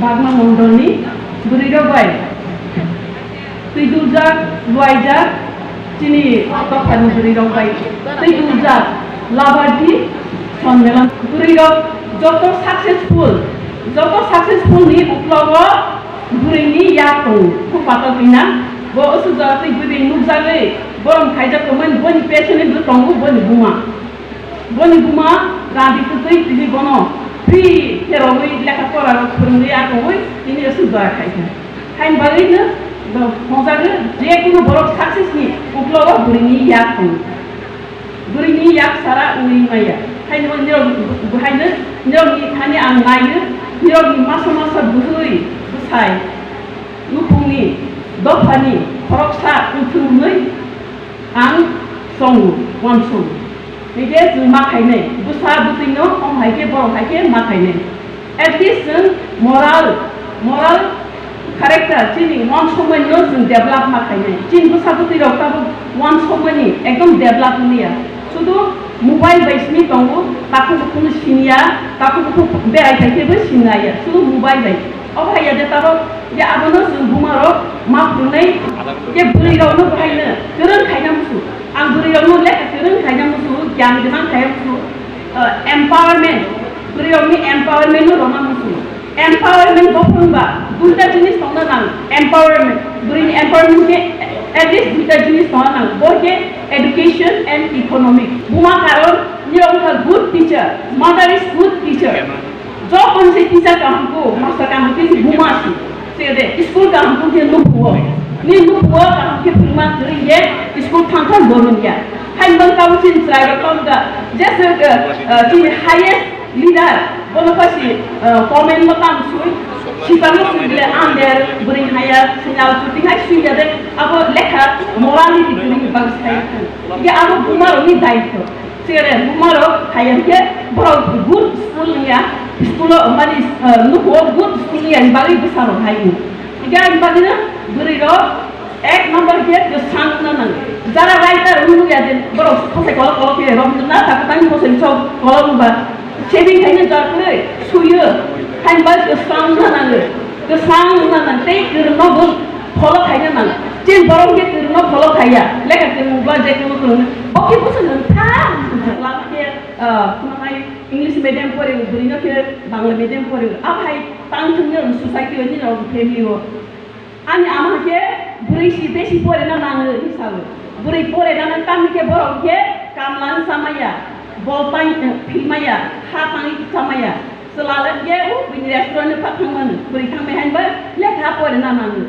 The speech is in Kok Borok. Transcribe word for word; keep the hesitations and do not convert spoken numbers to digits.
Bagma mondolni bwrwirok bai twi duljak, luaijak, chini dophani bwrwirok bai twi duljak, labardi sonmelan bwrwirok joto successful, joto successful ni uklogo bwrwini yak tongo, khuk patok wngna. Bo aswkjak twi bwrwi nukjagwi borom khaijak tongmani, boni pesenni bo tongo boni buma. Boni buma radi kwtwi tini bono free khe rogwi lekha pora rok phwrwngwi a tongwi tini aswk jora khaikha. Haini bagwino bo hwnjagwi je kunu borok success ni uklogo bwrwini yak tongo. Bwrwini yak sara wngwi maya. Haino nirok, haino nirokni thani ang naio, nirokni masa masa bwrwi bwsai nukhungni dophani khoroksa wngthung hwnwi ang chongo, uansukgo. Hingke chwng ma khainai, bwsa bwtwino, om hai khe borok hai khe ma khainai. At least chwng moral, moral character, chini uansukmani no chwng develop ma khainai. Chini bwsa bwtwi rok tabuk uansukmani ekdom develop wngya. Sudu mobile bai simi tongo, takhuk bukhuk no siniya, takhuk bukhuk berai thai khe bo sinaya, sudu mobile bai. Obo hai ya je tabuk je abono chwng buma rok ma phwrwngnai, je bwrwi rok no bahai no kwrwng khaina musu. Ang bwrwi rok no lekha kwrwng khaina musu, gyan gwnang khaina musu. Ah, empowerment, bwrwi rok ni empowerment no rwna musu. Empowerment bo phwrwngba duita jinis tongna nang. Empowerment, bwrwi ni empowerment khe at least duita jinis tongna nang. Bo khe education and economic. Buma karon nirok wngkha good teacher, mother is good teacher. Jokhon se teacher kaham ko, master kaham khe buma si. Se de, school kaham ko khe nukuo. Ni nukuo kaham khe phwrwngma kwrwi ye, school thang thang bo nung ya. Hain bang kabo chini chwrai rok tong ga, je se, eh, eh, chini highest leader, bono pha si, eh, comment mo tang sui, sipano sui bile under, bwrwi haya, sinyal chuti hai sui ya de, abo lekha morality kwrwi bang sai. Ye abo buma rok ni daityo. Sere buma rok hai hwnkhe borok good school wngya, school o mani, eh, nukuo good school wngya ni bagwi bwsa rok hai wng. Hingke ani bagwino bwrwi rok ek number khe kwchang wngna nango. Jara writer wngya je borok khosai kolok kolok khe Rabindranath Thakur tangni khosai sok kolok wngba shaving khaina jar kwrwi suyo, hai bai kwchang wngna nango. Kwchang wngna nang tei kwrwngno bo follow khaina nang. Chini borok khe kwrwngno follow khaiya, lekha kwrwng ba je kwrwng kwrwng. Bo khe bwswk wng kha, lama khe, ah, phunuknai English medium pore, bwrwino khe Bangla medium pore. Abo hai tang thwngno society o, nini rok family o. Ani ama khe bwrwi si besi porena nango hinwi sao. Bwrwi porena nang tamni khe borok khe kamla wng chamaya, bol tang, eh, philmaya, ha tangwi chamaya. Chwla le khe o bini restaurant ni pha thangmani, bwrwi thangmai hai ba lekha porena nango.